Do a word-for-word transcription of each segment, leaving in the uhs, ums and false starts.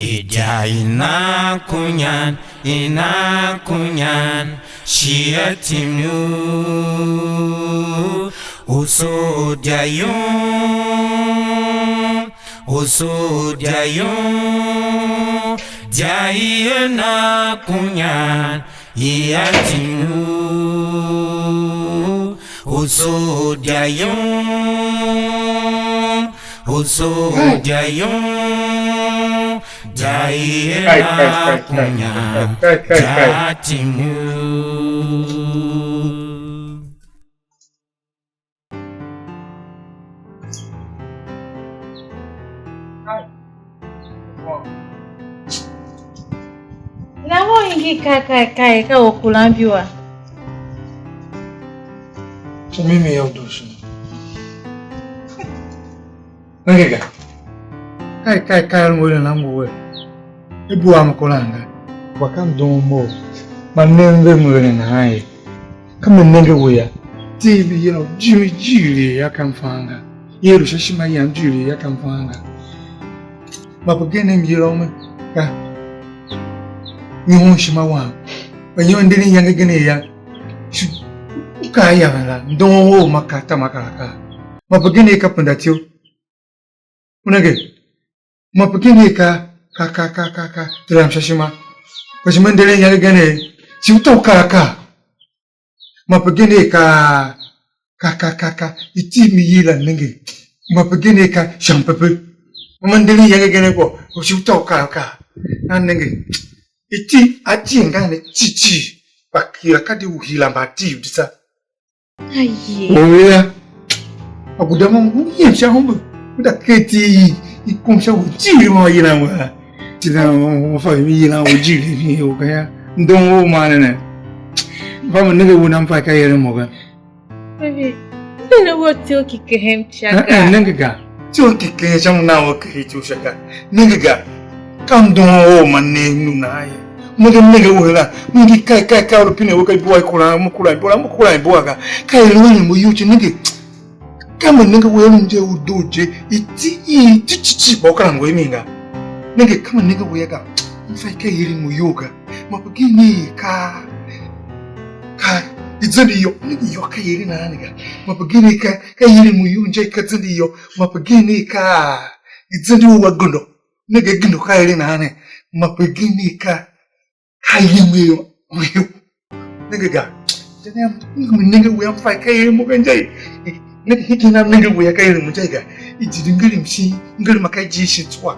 Idya i nan kunyan, i nan kunyan, shi a tim u, u soo idya yum, u soo idya yum, idya i nan kunyan, i a tim u, u soo idya yum, u soo idya yum, idya i Kai, kai, kai, nan kai, kunyan, kai, kai, kai, kai. Idya tim u. Na mo hingir kai kai kai ka u kuran biwa. Tsô mimi yô, u doo shon. Nenge ga. Kai kai kai, a lu ngô eren a ngu we. E bua mo koran ga. Kpa ka mdoon mo. Ma nem ve mo eren nahan ye. Ka me nenge we yô, iti i me yila u jimi jighilii yô, ka m fan ga. I lu sha ishima yam jighilii yô, ka m fan ga. Ma pe gen m yila u me, ka nyohon ishima wam. Kpa nyi u nderen iyange gen a ya, shi u kaa yaven la, mdoon ou ma ka tam a kar akaa. Ma pe gen ka penda tyo. U nenge, ma pe gen ka, ka, ka, ka, ka, ka, teram sha ishima. Kpa shi me nderen iyange gen, shi u ta u kaa akaa. Ma pe gen ka, ka, ka, ka, ka, iti i me yila nenge. Ma pe gen ka shampepe. Ma me nderen iyange gen kwagh, u shi u ta u kaa akaa. Na nenge. Iti a ti angan ne cii cii. Kpa hira ka di u hira mba ti u di sa. Aye. Oya. Aguda mo ngu yem sha humbe. Guda keti i, i kum sha u jiri mo yilan wa. Tila mo, mo fa mi yilan u jiri mi u ga ya. Ndon u ma ne ne. Fa mo nenge u nan fa ka yere mo ga. Baby, nene wo tyo ki kehem sha Eh, eh, ga. Nenge ga. Tyo ki kehem sha mo na wo kehe tyo sha ga. Nenge ga. Ka ndon u ma ne nu na ye. Mo de nenge u hela. Mo ngi kai kai kai u lu pine wo ka ibua i kuran, mo kuran ibua, mo kuran ibua ga. Ka i lu ni mo yu chi nenge. Ka me nenge we, m je u doo je, iti i ti ti ti kpa u kera ngu a mi ga. Nenge, ka me nenge we ga, m fa i ka ieren mo iyol ga. Ma pe gen i ka, ka i zende yô, nenge yô, ka ieren nahan ga. Ma pe gen i ka, ka ieren mo iyol inja i ka zende yô, ma pe gen i ka i zende u a gondo, nenge gondo ka ieren nahan ne. Ma pe gen i ka ka yem er u nenge ga. Nenge we, m fa ka er mo ga inja. Nenge hiki na nenge we ka er mo inja ga. I jidi ngelim shi, ngelim ka ji shi tswa.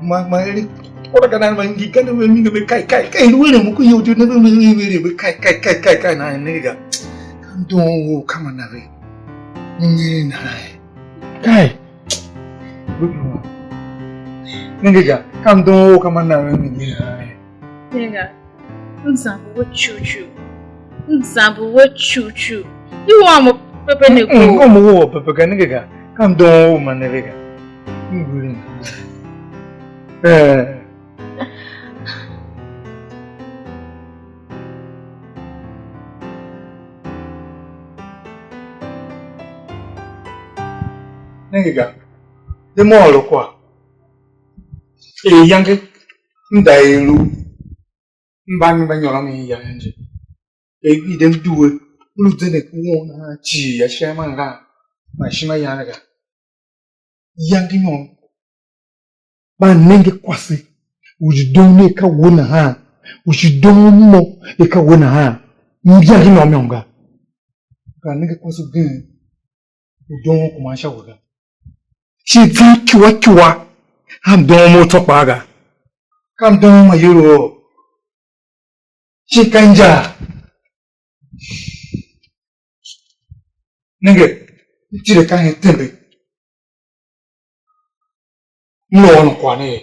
Ma, ma ere ora ga nan ma ngi ga ne we mi nge me kai kai kai we ne mo ku yo jo ne we we we we kai kai kai kai kai na nenge ga. Ka ndon u ka ma na ve. Ngi na. Kai. Nenge ga. Ka ndon u ka ma na ve ngi na. Nenge. M zamber we cuu cuu. M zamber we cuu cuu. I wam u pepe ne Mm, ko. Mo wo pepe ga nenge ga. Ka m doon u ma ne ve ga. M gulin. Eh. Nenge ga. De mo ôr kwagh. Er iyange m da er lu. Mba nyi mba nyôron mi ya anje. Er i de m due, m lu zenden ku won nahan cii, ashe ma ngan, man ishima yange ga. Iyange nyôron, mba nenge kwase, u shi doo ne ka we nahan, u shi doo mo er ka we nahan, iyange nyôron ga. Ka nenge kwase ugen, u doo kuma sha we ga. Shi zan ikyua ikyua, a mdoon mo tsô kpaa ga. Ka mdoon ma iyolough, shin ka injaa. Nenge, m tile ka hen tembe. M lu ôron kwagh ne er,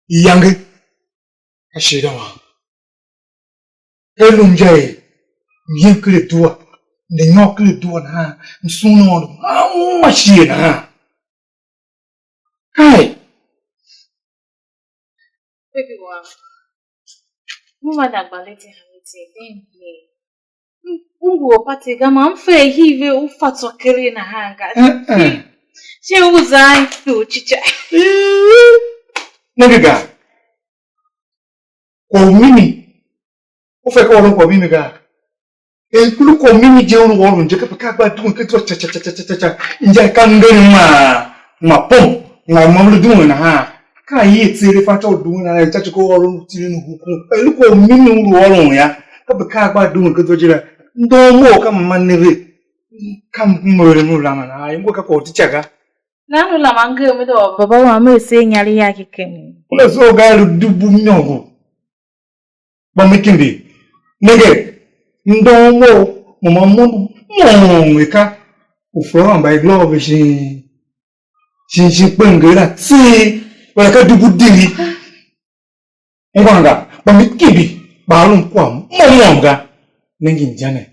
iyange ka shighe wam. Ka i lum inja er m yem ken adua, m de nyôr ken adua nahan, m sughun Aôndo hanma shighe nahan. Kai! Baby wam, mo ma da gba leti hamiti den ye. M, m ngu a pate ga, ma m fe ahiv ve u fa tsô kere nahan ga. Eh, eh. Shin u za ifi u cica. Ii, nenge ga. Kwagh u mimi. U fe ka ôron kwagh u mimi gaa? Er ku lu kwagh u mimi je u lu ôron je, kape ka gba duen ken zwa ca ca ca ca ca ca ca, inja ka ngeren ma ma pom, ma ma lu duen nahan. Ka ye tseegh fatyô u duen nahan, ca ci ka u ôron u tilen u hukun. Er lu kwagh u mimi u lu ôron yô, kape ka gba duen ken zwa je la. Ndon mo ka ma ne ve, ka m eren u laman nahan, i ngu ka kwagh u tica ga. Nan u laman ngem me doo. Baba wam, me se inyaregh yake ken. Una soo ga lu dubu nyôngo. Kpa me kende, nenge, ndon wou, mo ma mondo mong eka u Flora mba i lôô ve shin, shin, shin kpenger la tseegh, wala ka dubu diri. Ungwan ga, kpa me kindi, kpa a lun kwagh môm môm ga. Nenge inja ne,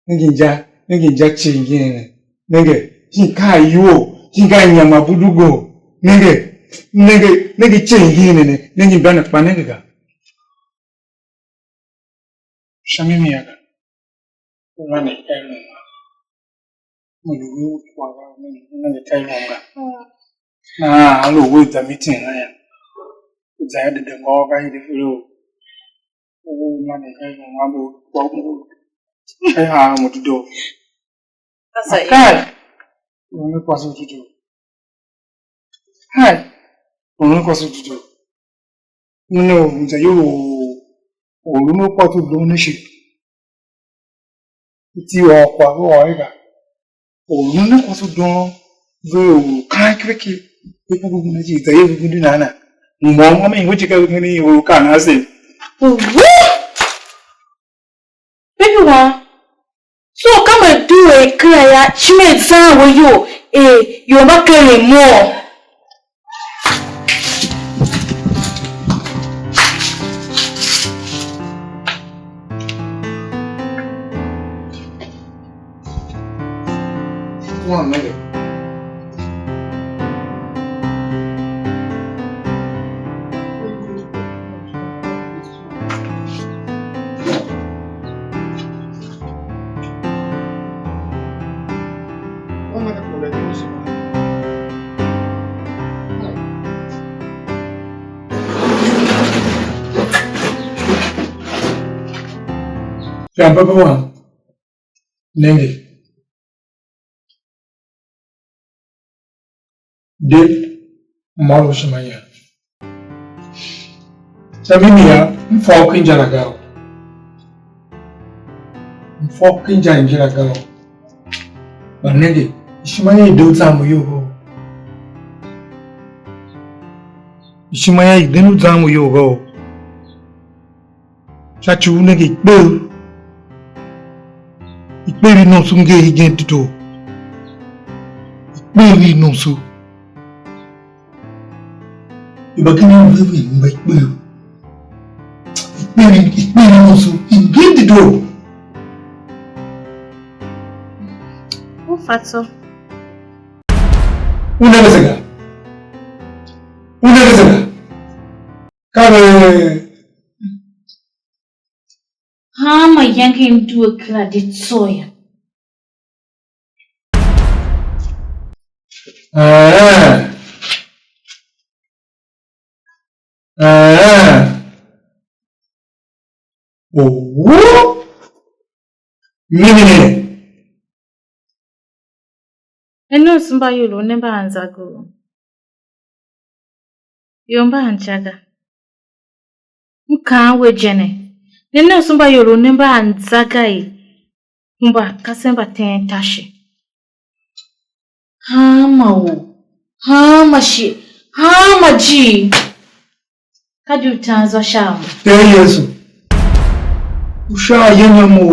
nenge inja, nenge inja cii ngin ne, nenge, shin ka ayuo, shin ka inyama budugo, nenge, nenge, nenge cii ngin ne, nenge imba ne kpa nenge ga. Sha mimi yaga, u vande eren a, u lu u kwagh a, u nenge tar wam ga. Nahan a lu u we za meeting la yô, u za yô, dede ngôôr ga, i de fere u, u vande eren a, u kwagh u, ka i haa mo dedoo. Asa i. Kai! U ne kwase u dedoo. Hai! U ne kwase u dedoo. Una u za yô, u lu ne kwase u dedoo ne shi. U ti ôr kwagh ve ôr ga. U lu ne kwase u dedoo ve u kan kiriki. Ve ka ve ngu ne je, za yô ve ngu ne nana. Môm a mi ngu je ka ve ngu ne u kan a se. Baby wam, so ka me due kera ya, shi me zan we iyol, er ior mba keren mo. Sha baba wam, nenge. De, m ôr u ishima yam. Sha mimi yam, m fa u ken inja la ga o. M fa u ken inja i ngi la ga o. Kpa nenge, ishima yam i de u zan mo iyol ga o. Ishima yam i de u zan mo iyol ga o. Sha ci u nenge ikpev, ikpev i nomso ngee igen dedoo, ikpev i nomso. Ibagenev vev ve hemba ikpev, ikpev, ikpev i nomso i ngee dedoo. U fa tsô. U nenge se ga? U nenge se ga? Ka ve. Hanma iyange i m due kera di tsô yô. Ee. Ee. Owo. Mimi ne. Ne nomso mba ior u ne mba anza goo? Ior mba anja ga. M kaan we je ne, ne nomso mba ior u ne mba anza ga ye, hemba kasev mba teen tashi. Hanma or, hanma shighe, hanma ijiir, ka di utaan zwa sha a mo. Ter Yesu, u sha ayen a mo.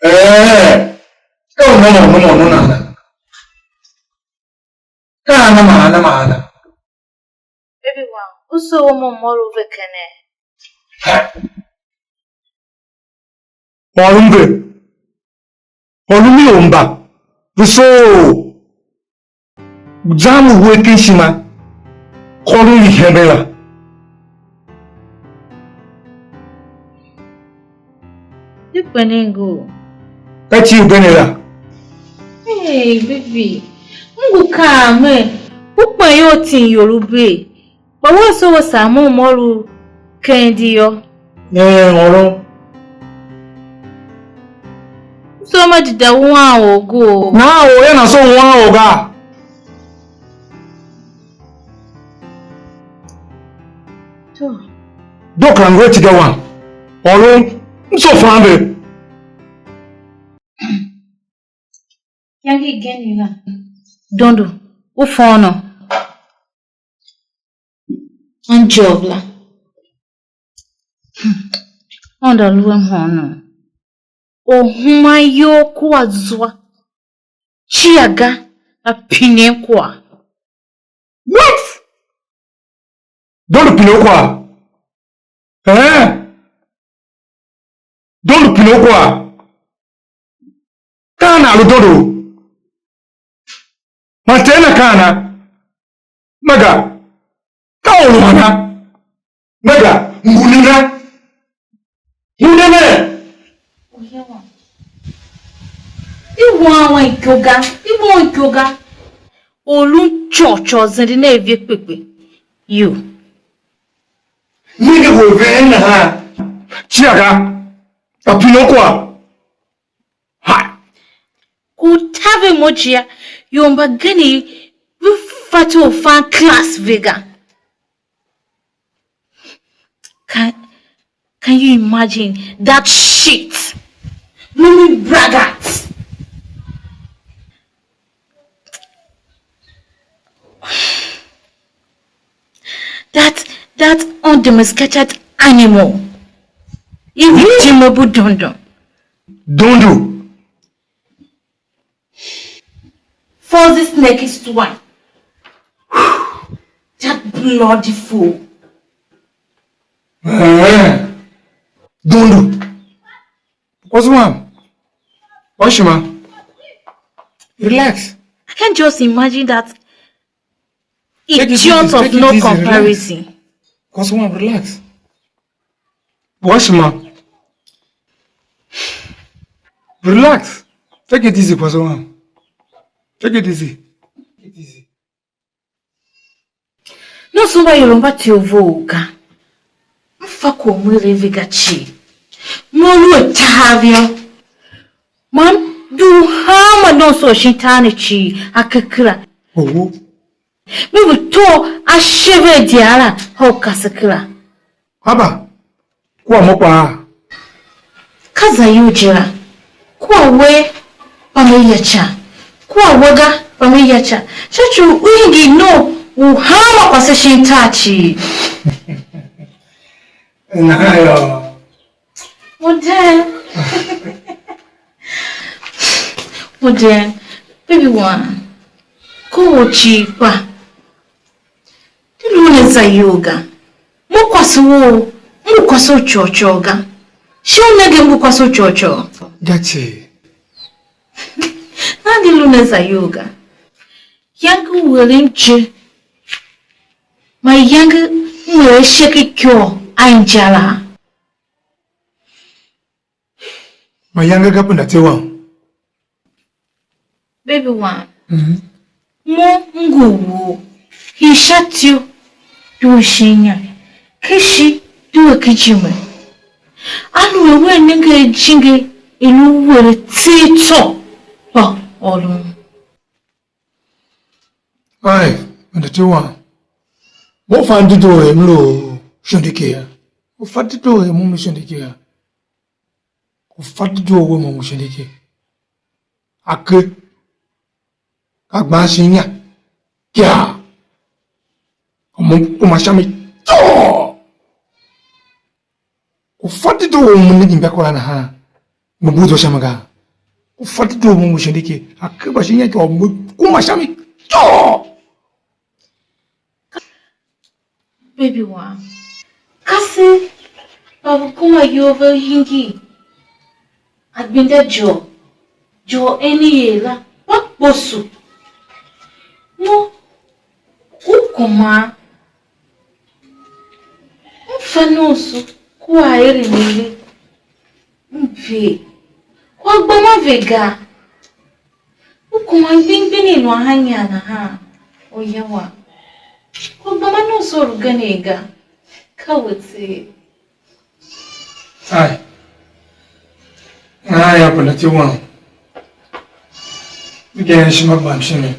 Ee, ka u nôngon nôngon u nana? Ka ana man ana man ana? Baby wam, u soo mo m ôr u ve kene? Ôron ve, ôron ior mba ve soo. Zan u we ken ishima, kôron i hembe la. Di kpenen ngu. Ka ci u bene la. Hey, baby. M ngu kaa mer, u kpen ior tin ior u bee. Kpa wea soo we sar mo u mo lu ken di yô. Ee, ôron. M soo ma dida wuan or go? Nahan or yô, nan soo wuan or ga? To. Dokra ngu a tiga wam. Ôron, m soo fan ve. Iyange igen yila. Dondo, u fôôn. Anjov la. Hmm. Aôndo a lu a mhôônom. Orhuman iyol kua zwa. Cia ga, a pinen kwagh. What? Dondo pine u kwagh? Ee? Dondo pine u kwagh? Ka ana a lu dondo? Man ter na ka ana? Mega, ka or u ana? Mega, ngu nena? Ngu nena? Oya wam. I wan wan ikyo ga, i wan ikyo ga. U lu côghcôghol zende ne a ivekpekpe. You. Nenge we ven nahan. Cia ga. A pine u kwagh. Ha! Ku taver mo je, ior mbagenev ve fatyô u fan class ve ga. Can, can you imagine that shit? Blooming braggart. That, that undomesticated animal. Irredeemable Dondo. Dondo. Foxy snake is one. That bloody fool. Eh, Dondo. What's wrong? Washima. Relax. I can't just imagine that. Take it easy, idiot of take it no easy, relax. Comparison. What's wrong? Relax. Washima. Relax. Take it easy, Kwaso. Take it easy. Take it easy. No sumba yoro mba tyovo ga. M fa kwagh mo eren ve ga cii. Mo lu a tahav yô. Man dugh hanma nomso shin tar ne cii a ke kera. Oho. Me ngu tôô ashe vea idya la, hôr kase kera. Haba, kua mo kpaa? Ka zayol je la. Kua we, kpa me ya ica. Kua we ga, kpa me ya ica. Sha ci u u hingir nom u hanma kwase shin tar cii. Nahan yô. Modern. Modern. Baby wan. Ko u cii kpa. Di lu ne zayol ga. Mo kwase wou, m ngu kwase u côghcôghol ga. Shi u nenge m ngu kwase u côghcôghol? Ga cii. Nahan di lu ne zayol ga. Iyange u eren je. Mayange m er ashighe ikôr a inja la. Mayange ka penda te wam. Baby wam. Mhm. Mo m ngu wou. Hii sha tyo, due shin inya. Kishi, due kijime. Aluer wea nenge a jijingi i lu were tseegh tsô, kpa ôron. Ai, penda te wam. Mo fa dedoo er m lu shondoke a. Mo fa dedoo er mo m lu shondoke a. Ku fa dedoo we mo m lu shondoke. Ake. Ka gban shin inya. Kyaa. Mo kuma sha mi. Too! Ku fa dedoo u mo nenge imbakwara nahan, mo bugh zwa sha mi ga. Ku fa dedoo u mo ngu shondoke, a kegba shin inya ikôr, mo kuma sha mi tsôô. Baby wam, kasev mba ve kuma iyol ve hingir, a gbenda jôr, jôr eni er la, va kposo. Mo, u kuma a, m fa nomso kua eren eren, m ver, kwagh gbem a ve ga. U kuma gbing gbing i lu a hanya nahan, oya wam. Kwagh gbem Ka nu sor ugen ga, ka we tseegh. Ai, nahan yô, penda ti wam, mi gema ishima gbam shin mi,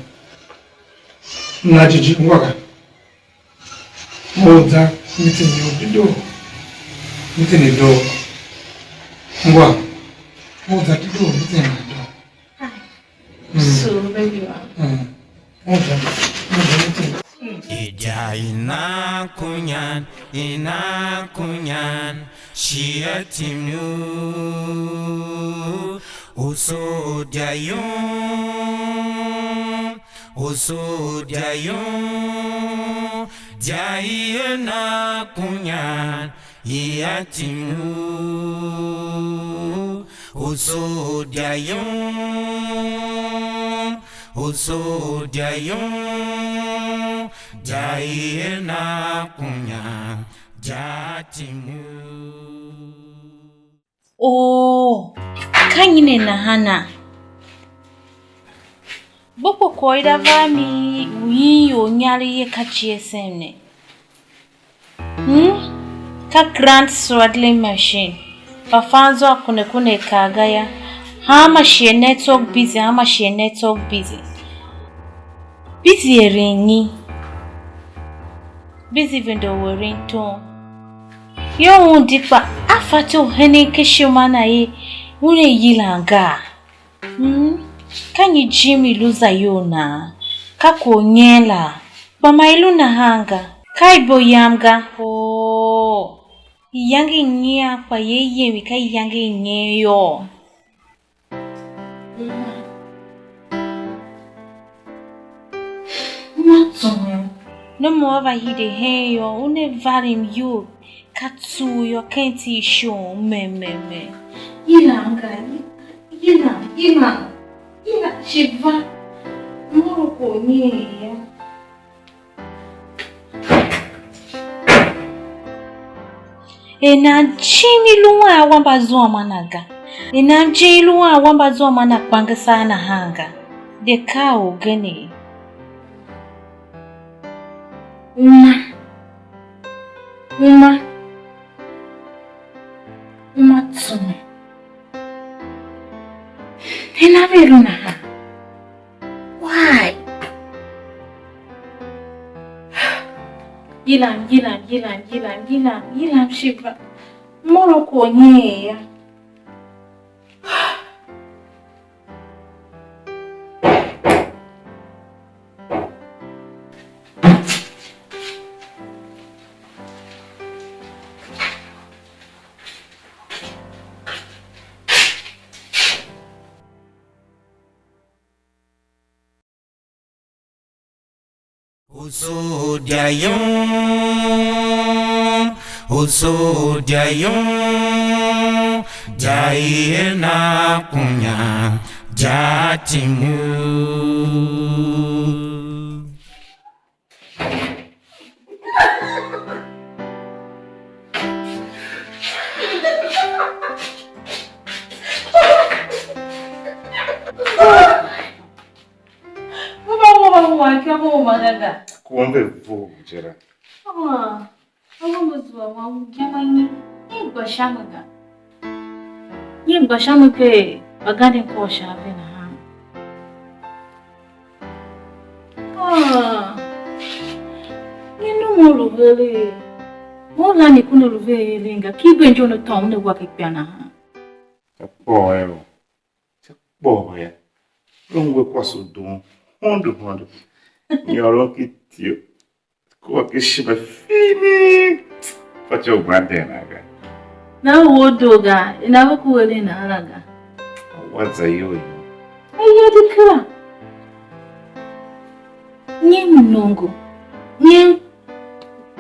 m na jighjigh ungwa ga. Mo u za meeting you dedoo, meeting dedoo. Ngwa, mo u za dedoo, meeting dedoo. Ai. Mm. So, baby, wa. Mm. Mo u za, mo u za meeting. Ija i nan kunyan, i nan kunyan, shi a tim u, u soo dya yum, u soo dya yum, dya i a nan kunyan, i a tim u, u soo dya yum, u soo dya yum, dya i a nan kunyan, dya tim u. Oh, ka nyi ne nahana? Bo kpo kwagh i da va a mi u yin ior inyaregh ye ka G S M ne? Hmm? Ka Grand Straddling Machine. Kpa fan zwa kune kune kaa ga ya. Hanma shighe network busy, hanma shighe network busy. Busy eren nyi? Busy vende u eren tom. Yô, un di kpa a fatyô u henen ken ishima na er una yilan gaa? Mm, ka nyi jim i lu za iyol naa? Ka kwagh u nyen laa? Kpa ma i lu nahan ga, ka ibo yam ga. Oo, iyange i nyian kpa ye yem i ka iyange i nyen yôô? Uma tsôron. Ne mo a va hide hen yô, una varen iyol. Ka tsuugh yô, ken iti i shon mem mem mem. Yilam ga, yilam, yilam, yilam, shi va. Mo lu kwagh u nyen yô? Er nan jim i lu a awambe a zua man a ga. Er nan jim i lu a awambe a zua man a kpange saa nahan ga. De ka orgen. Uma. Uma. Uma tsume. Hen a ve lu nahan? Why? Yilam, yilam, yilam, yilam, yilam, yilam, shi va. Mo lu kwagh u nyen yô? Usu dia yum, usu dia yum, dia i na kunya, dia timu. Mo va mo va mo wan ika mo uma ga ga. Ku mbe vough je la. Ah, a mo mbe zua ma u gema nyi? Nyi gba sha mi ga? Nyi gba sha mi ker mbaganden kôr sha a ve nahan? Ah, nyi num u lu heregh? Mo la mi ku ne lu ve eren ga, ki ben je u ne tôôn ne wa ki ikpa nahan. Akpôghôô. Sha kpôghôô yô, lu ngu a kwase u doon hondo hondo. Nyôron ki ityo, kua ki ishima fini. Fatyô u van den a ga. Na u doo ga, i na ve ku eren nahan la ga. A wa za iyol yô. Aye di kera. Nyi m nongo? Nyi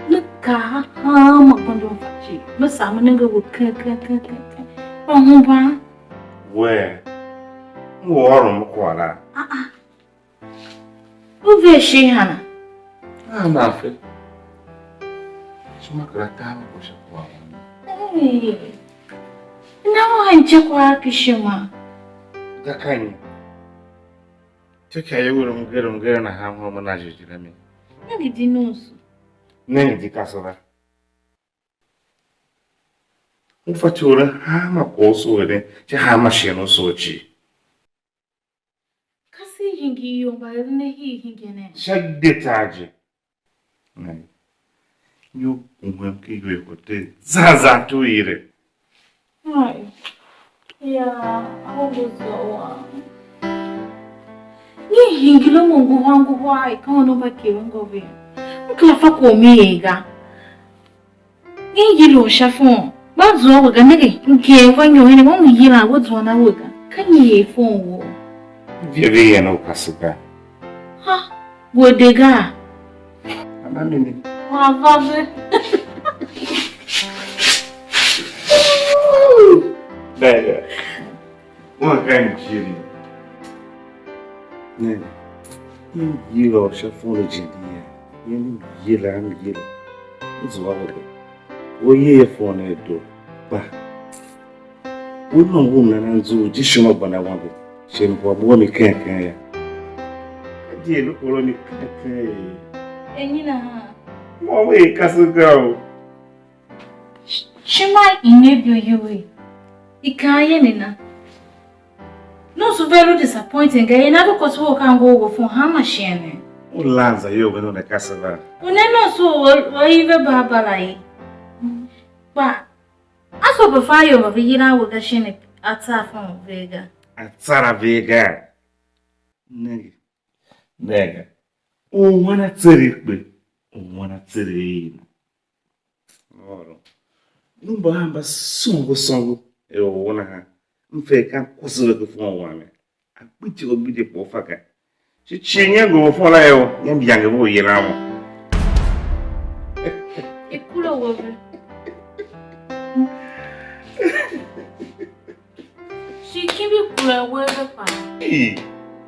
Me kaa hanma gbenda u fa cii, me sar me nenge we ken ken ken ken ken. Kpa hemban? Wea, m ngu ôron m kwagh la. Aa, u ver ishigh hana? A nan fe. Ishima kera taver kwagh sha kwagh wam. Hey, na u hen je kwagh a kishima. Ka ka nyi? Ityôkyaa you u mnger mnger nahan, mo mo na jighjigh a mi. Nenge di nomso. Nenge di kase la. U fatyô u eren hanma kwagh u soo eren, sha hanma shighe u soo cii. Ka se hingir ior mba eren ne hii hingen ne? Sha de tar je. Ne. Nyo kuhwem ki iwer ko te zan zan tu ire. Ai. Ya, aho ngu zua wam. Nyi hingir a mo nguhar nguhar i ka unu mba keren ngô ve? M kera fa kwagh mi er ga. Nyi yila u sha fon? Gba zua we ga, nenge, mgen va nyôr ne, mo ngu yilan we zuan a we ga. Ka nyi er fon wou? Vie ve yen u kase ga. Ha, we de ga. Ana mimi. Ma va ve. Dada. Una ka mjiri. Ne, m yila u sha fon u jindi ye. Ye m yila, m yila. M zua we ga. We ye ye fon ne do. Kpa. We nongo u nana nzughul je ishima gbenda wambe. Shin kwagh wam ken ken ya. Ka di lu koro mi ken ken ye. Enyi nahan? Mo we kase ga o. Ishima i ne ibyo iwe. I kaan ye ne na. Nonso ve lu disappointed ga, i na ve kwase u ka ngur u fon hanma shighe ne. U lan zayol ven una kase va. U ne nonso u u i ve Barbara ye. Kpa a so pe fan ior mba ve yilan we ga shin a tsa fon ve ga. A tsara ve ga. Nenge. Nenge. U wan a tser i kpe. U wan a tser i ina. Ôron. Nu mba a mba songo songo er u nahan. M fe kan kwase ve ke fon wam yô. A gbidye u gbidye kpa u fa ga. Shi cii nyen ngu u fon la yô, nyen yange ve u yilan mo. I kure we ve. Shi kimbi kure we ve kpaa. Ii,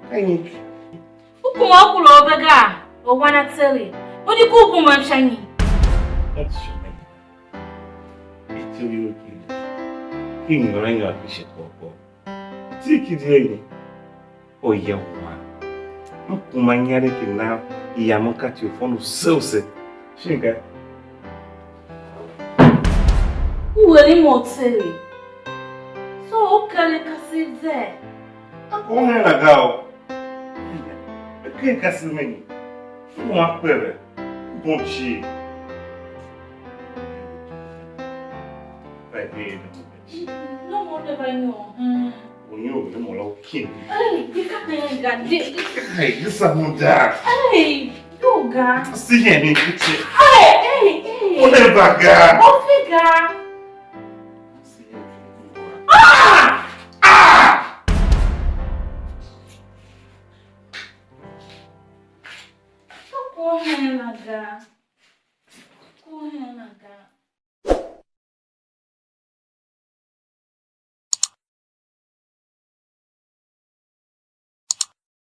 ka nyi? U kuma u kure u ve gaa? U wan a tseregh. U di ku u kuma m sha nyi? That's your name. Ityough you kill. King Lorenzo Akishe Koko. Tiki die nyi? Oya wan. M kuma inyaregh ki nan yam m ka ti u fon u se u se. Shin ga? U eren mo tseregh. So u keren kasev zee? A ko hen la ga o. Ken kasev me nyi? U a kpe ve. Bon cii. Fa i de ne mo ga cii. No mo ne va nyôr. Hmm. U nyôr ne mo la u kim. Ei, di ka ne ga di. Hey, this a mo da. Ei, du ga. Si ye ni kiche. Ei, ei, ei. U ne va ga. O fi ga. Ah! Ah! Ko hen la ga. Ko hen la ga.